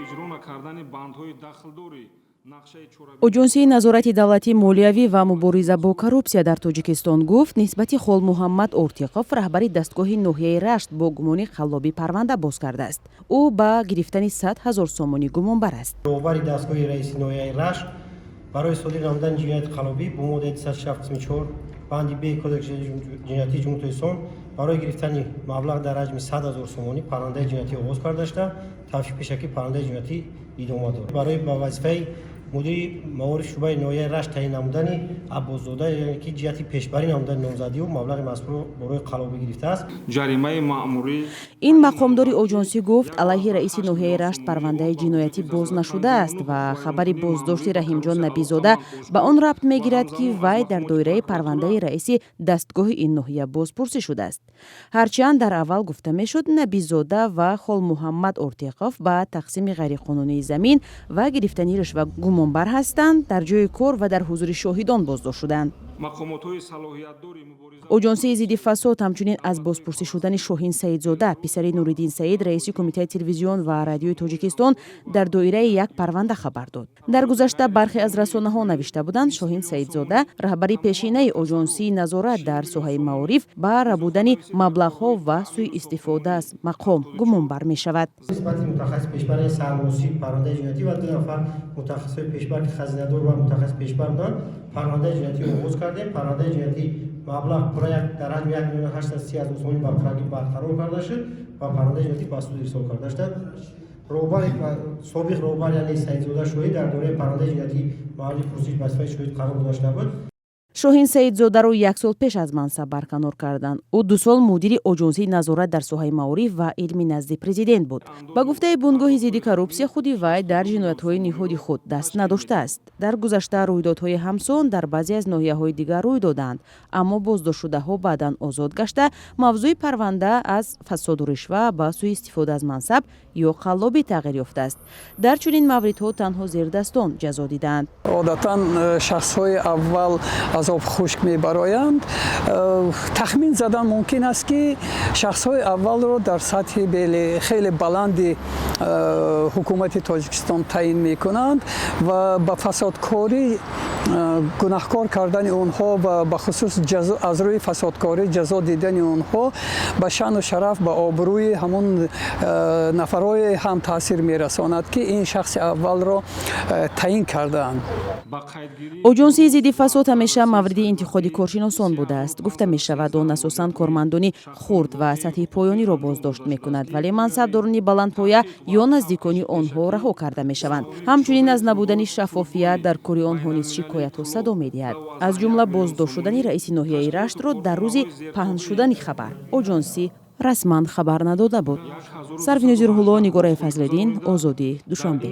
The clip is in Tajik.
Иҷро накардани бандҳои дахлдори нақшаи чорабинӣ. Оҷонсии назорати давлатии молиявӣ ва мубориза бо коррупсия дар Тоҷикистон гуфт, нисбати Холмуҳаммад Ортиқов, раҳбари дастгоҳи ноҳияи Рашт, бо гумони қаллобӣ парванда боз кардааст. Ӯ ба гирифтани 100 000 сомонӣ гумонбар аст. Роҳбари дастгоҳи раиси ноҳияи Рашт барои содир намудани ҷинояти қаллобӣ бо моддаи 260 қисми 4 банди б Кодекси ҷиноятии Ҷумҳурии Тоҷикистон барои гирифтани маблағ дар ҳаҷми 100 000 сомонӣ парвандаи ҷиноятӣ оғоз карда шуда, тафтиши пешакӣ парвандаи ҷиноятӣ идома дорад. Барои ба вазифаи мудири маориф шӯъбаи ноҳияи Рашт таъин намудани Аббосзода, яъне ки ҷиҳати пешбарӣ намудани номзадиҳо, маблағи мазкурро барои қаллобӣ гирифтааст. Ҷаримаи маъмурӣ. Ин мақомдори оҷонсӣ гуфт, алайҳи раиси ноҳияи Рашт парвандаи ҷиноятӣ боз нашудааст ва хабари боздошти Раҳимҷон Набизода ба он рабт мегирад, ки вай дар доираи парвандаи раиси дастгоҳи ин ноҳия бозпурсӣ шудааст. Ҳарчанд дар аввал гуфта мешуд, Набизода ва Холмуҳаммад Ортиқов ба тақсими ғайриқонунии замин ва гирифтани ришва гумонбар ҳастанд, дар ҷои кор ва дар ҳузури шоҳидон боздошт шуданд. Мақомотҳои салоҳиятдори мубориза Оҷонсии зидди фасод ҳамчунин аз бозпурсӣ шудани Шоҳин Саидзода, писари Нуриддин Саид, раиси Кумитаи телевизион ва радиои Тоҷикистон, дар доираи як парванда хабар дод. Дар гузашта бархе аз расонаҳо навишта буданд, Шоҳин Саидзода, раҳбари пешинаи оҷонсии назорат дар соҳаи маориф, ба рабудани маблағҳо ва сӯистифода аз мақом гумонбар мешавад. Нисбати мутахассис пешбари сармосӣ парвандаи ҷиноятӣ ва ду нафар мутахассисои пешбар, ки хазинадор ва мутахассис пешбар буданд, парвандаи ҷиноятӣ оғоз кардем. Парвандаи ҷиноятӣ маблағ пурра як дар ҳаҷми 1 830 000 сомонӣ ба пуррагӣ барқарор карда шуд ва парвандаи ҷиноятӣ ба суд ирсол карда шуда. Роҳбари собиқ, роҳбар, яъне Саидзода Шоҳид, дар доираи парвандаи ҷиноятӣ мавриди пурсиш ба сифати шоҳид қарор дода шуда буд. Шоҳин Саидзодаро як сол пеш аз мансаб барканор карданд. Ӯ 2 сол мудири оҷонсии назорат дар соҳаи маориф ва илми назди президент буд. Ба гуфтаи бунгоҳи зидди коррупсия, худи вай дар ҷиноятҳои ниҳоди худ даст надоштааст. Дар гузашта рӯйдодҳои ҳамсон дар баъзе аз ноҳияҳои дигар рӯй додаанд, аммо боздоштшудаҳо баъдан озод гашта, мавзӯи парванда аз фасоду ришва ба сӯистифода аз мансаб ё қаллобӣ тағйир ёфтааст. Дар чунин мавридҳо танҳо зердастон ҷазо дидаанд. Одатан шахсҳои аввал аз об хушк мебароянд. Тахмин задан мумкин аст, ки шахсҳои аввалро дар сатҳи хеле баланди ҳукумати Тоҷикистон таъин мекунанд ва ба фасодкорӣ гунаҳкор кардани онҳо ва бахусус аз рӯи фасодкорӣ ҷазо дидани онҳо ба шаъну шараф, ба обрӯи ҳамон нафарое ҳам таъсир мерасонад, ки ин шахси аввалро таъин кардаанд. Оҷонсии зидди фасод ҳамеша мавриди интиқоди коршиносон будааст. Гуфта мешавад, он асосан кормандони хурд ва сатҳи поёниро боздошт мекунад, вале мансабдорони баландпоя ё наздикони онҳо раҳо карда мешаванд. Ҳамчунин аз набудани шаффофият дар кори онҳо низ шикоятҳо садо медиҳад. Аз ҷумла боздошт шудани раиси ноҳияи Раштро дар рӯзи паҳн шудани хабар оҷонсӣ расман хабар надода буд. Сарфинози Рӯҳулло, Нигораи Фазлиддин, Озодӣ, Душанбе.